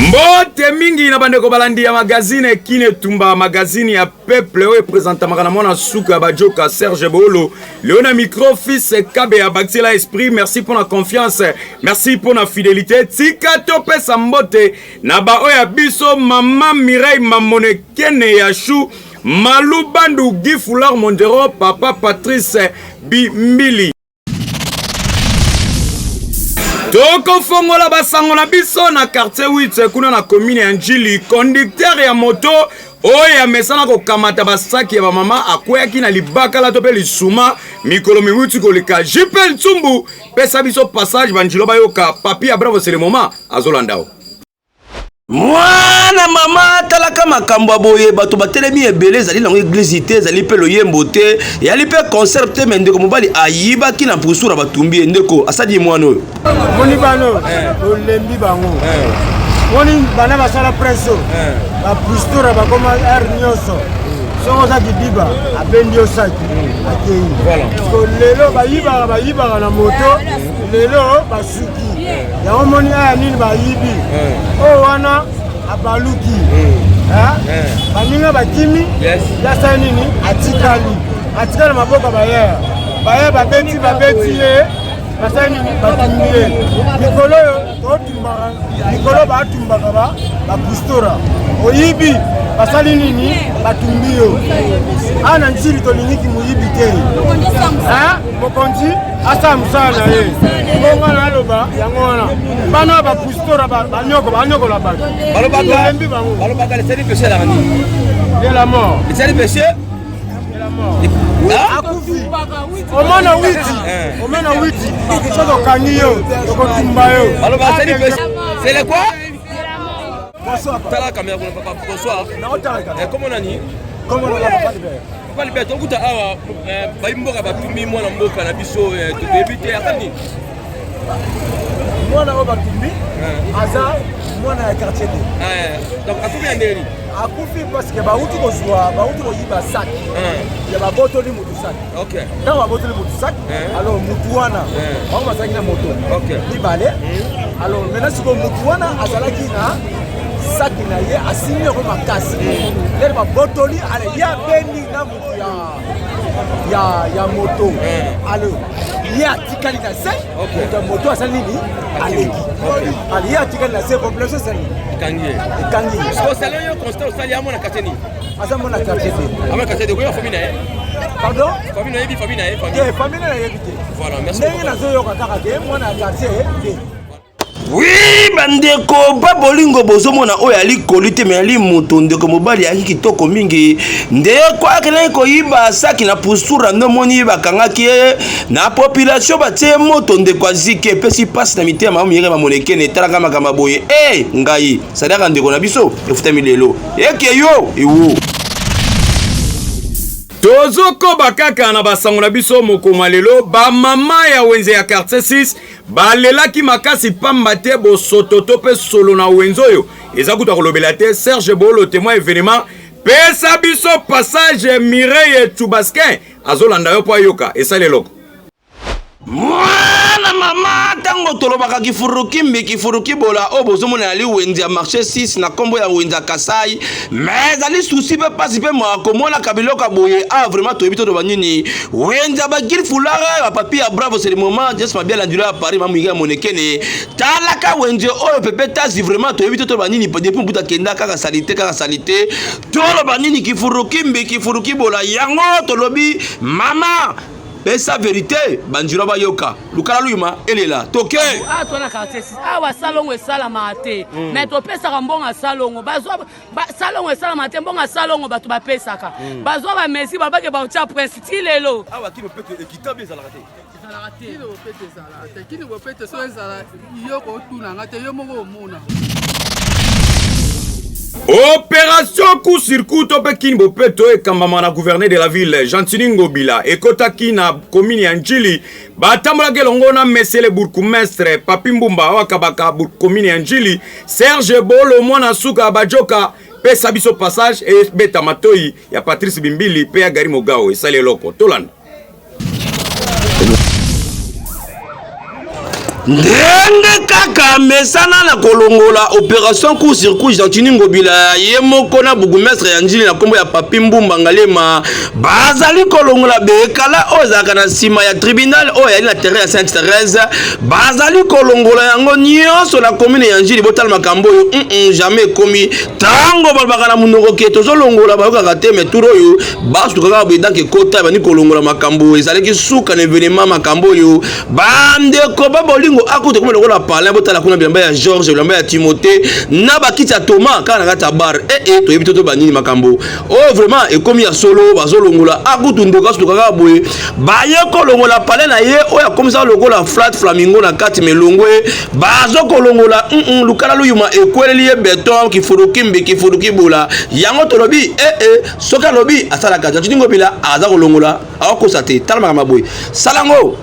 Mbote mingi na bandeko balandi ya magazine Kin Etumba, magazine ya peuple oyo epresentamaka na mwana suka ya bajoka Serge Bolo. Leo na micro fils Kabe ya Baxila Esprit, merci pour la confiance, merci pour la fidélité. Tika topesa mbote na ba oyo ya biso mama Mireille Mamone Kene ya Chou, Malou Bandu Guy Foulard Mondero, papa Patrice Bimbili. Tokofongola basango na biso na quartier 8 kuna na commune ya Njili. Conducteur ya moto oyo amesana kokamata basaki ya bamama akweyaki na libakala to mpe lisuma mikolo miwuti koleka. JP Ntsumbu, pesa biso passage banjilo bayoka. Papi ya Bravo c'est le moment azolanda yo. Mwana mama talaka makambo ya boye bato batelemi ebele ezali nango eglise te ezali mpe loyembo te eyali mpe concert te me ndeko mobali ayibaki na mpusura batumbi ye ndeko asali mwana oyo moni bano tolembi bango moni bana basala preso bapustura bakoma heure nyonso soki oza kidiba abendi yo saki akei lelo bayibaka bayibaka na moto lelo basuki yango moni aya nini bayibi eh. oyo wana abaluki hmm. eh? Eh. baninga bakimi yasali nini atikali atikali maboko bayere baye babeti babeti ye basali nini batumbi ye mikolo oyo totumbaka mikolo batumbaka ba bapustora oyibi basali nini batumbi yo awa na nsili tolingiki moyibi te mokonzi asala mosala na ye bongo naloba yango wana bana bapustora banyoko banyokola bato balembi bango balobaka lesali péché elaka nini de la mort lesali péché akufi omona witi eh. omona witi soki okangi yo okotumba yo balobaka lesali péché c'est le quoi Bonsoir. Tala caméra kuna papa. Bonsoir. Eh, comment nani? Comment on papa Libert? Papa Libert, tokuta awa eh, bayi mboka batumbi mwana mboka na biso eh, toyebi te ata nini? Mwana oyo batumbi eh. aza mwana ya quartier te. Donc akufi na ndenge nini? Akufi parce que bauti kozwa bauti koyiba sac ya babotoli motu sac. Ntango babotoli motu sac, alors motu wana bango bazalaki na moto mibale. Hmm. Alors maintenant sikoyo motu wana azalaki na saki na ye asimbi yango makasi lere babotoli ale ye abendi na motu ya, ya, ya moto alors ye atikali na se moto ya moto asali nini aleki ale ye atikali na se population esali ekangi ye ekangi osali yo constat osali amona quartier nini aza mwana quartier te amona quartier te okoyeba famille na ye pardon famille nayebi famille na ye te famille na nayebi te voilà merci ndenge nazoyoka kaka te mwana ya quartier te wi bandeko ba bolingo bozomona oyo ali koli te me ali moto ndeko mobali ayaki kitoko mingi ndeko akendaki koyiba saki na pusura nde omoni bakangaki ye na population batie ye moto ndeko aziki epesi mpasi na mitema miyeke bamonekene etalaka makambo boye e hey, ngai saliaka ndeko na biso efutami lelo eke yo ewo Tozokoba kaka na basango na biso mokoma lelo. Bamama ya wenze ya quartier 6 balelaki makasi pamba te bosoto to mpe solo na wenze oyo eza kutu kolobela te. Serge Bolo témoin événement, pesa biso passage. Mireille Chubasquin azolanda yo mpo ayoka esali eloko. Mwana mama, ntango tolobaka kifurukimbi kifurukibola oyo bozomona yali wenze ya marché 6 na nkombo ya wenze ya Kasai, mais ezali susi mpe mpasi mpe mawa komonaka biloko ya boye. Ah, vraiment toyebi toloba nini? Wenze ya bagil fulara bapapi ya bravo c'est le moment jes mabiala ndilo ya Paris mamuinga ya monekene talaka wenze oyo pepe tazi vraiment toyebi toloba nini? Depuis mobutu akenda kaka salite kaka salite, toloba nini? Kifurukimbi kifurukibola yango tolobi mama pesa verite banjura bayoka lukala luyuma elela toke awa toza na quartier 6 awa salongo esalamaka te mm. mais topesaka mbongo ya salongo bazwa salongo esalamaka te mbongo ya salongo bato bapesaka mm. bazwa bamesi babake baotya prince ti lelo awa kino pete ekitabi ezalaka te ezalaka te kino bopete ezalaka te kino bopete so ezala yo kotuna nga te yo moko omona Opération coup sur coup to mpe Kin Bopeto ekambama na gouverneur de la ville Gentiny Ngobila ekotaki na commune ya Ndjili. Batambolaki elongo na monsieur le bourgmestre Papi Mbumba oyo akabaka commune ya Ndjili, Serge Bolo mwana suka ya Bajoka. Pesa biso passage ebeta matoi ya Patrice Bimbili mpe ya Gary Mogao esali eloko tolanda. Ndenge kaka amesana na kolongola operation coup sur coup, Gentiny Ngobila ye moko na bourgmestre ya Ndjili na nkombo ya Papi Mbumba Ngalema bazali kolongola bekala oyo ezalaka na nsima ya tribunal oyo ezali na terrain ya Sainte Thérèse, bazali kolongola yango nyonso na commune ya Ndjili. Botala makambo oyo jamais ekomi ntango balobaka na monoko ke tozolongola, bayokaka te. Mais tour oyo basuka kaka boye, danke ekota bandi kolongola makambo ezalaki suka na événement. Makambo oyo, bandeko ba bolingo, akuta komi lokola palin. Botala kuna bilamba ya George, bilamba ya Timothée na bakiti ya Thomas kaka na kati ya bar. Ee, toyebi to banini makambo oyo vraiment ekomi ya solo. Bazolongola akutu, ndeko asutuka kaka boye, baye kolongola palin na ye oyo akomisaka lokola flat flamingo na kati melongwe. Bazokolongola lukala luyuma ekweleli ye beton kifuruki kifuruki bola. Yango tolobi ee, soki alobi asalaka. Gentiny Ngobila aza kolongola, akokosa te. Tala makambo boye, salango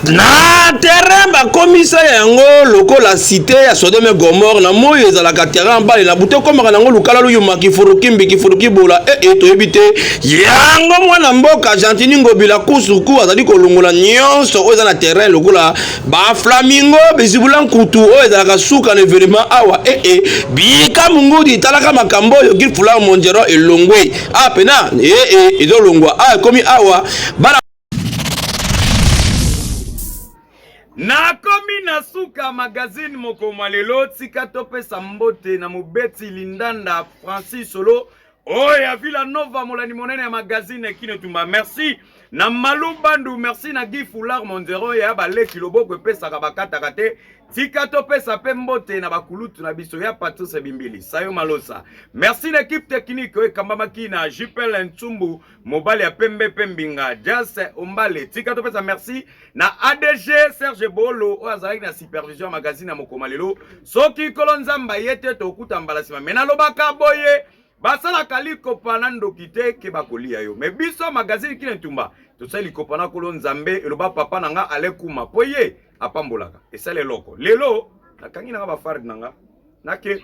na terrain bakomisa yango lokola cité ya Sodome Gomore. Na moi ezalaka terrain bale, na butu ekomaka nango lukala luyuma kifuruki kifuruki bola. Ee, toyebi te yango. Mwana mboka Gentiny Ngobila kusuku azali kolongola nyonso oyo eza na terrain lokola baflamingo bizibula nkutu oyo ezalaka suka na événement awa. Ee, bika mungudi, talaka makambo oyo. Gilfula Monjero elongwe a pena. Ee, ezolongwa awa, ekomi awa bana. Nakomi na suka magazine mokoma lelo. Tika topesa mbote na mobeti lindanda Francis Solo oyo ya Villa Nova, molandi monene ya magazine Kino Tumba. Merci na Malu Bandu, merci na Guy Foulard Monzero ya baleki loboko epesaka bakataka te. Tika topesa mpe mbote na bakulutu na biso ya Patrice Bimbili, Sayo Malosa. Merci na équipe technique oyo ekambamaki na Jupel Ntsumbu, mobali ya pembe mpe mbinga Jas Ombale. Tika topesa merci na ADG Serge Bolo oyo azalaki na supervision ya magazine ya mokoma lelo. Soki nkolo Nzambe ye te, tokuta mbala nsima. Me nalobaka boye, basalaka likopa na ndoki te ke bakolia yo. Me biso magazine Kina Ntumba tosali likopa na nkolo Nzambe. Eloba papa na nga Alekuma, mpo ye apambolaka esala eloko. Lelo nakangi nanga bafarde na nga nake.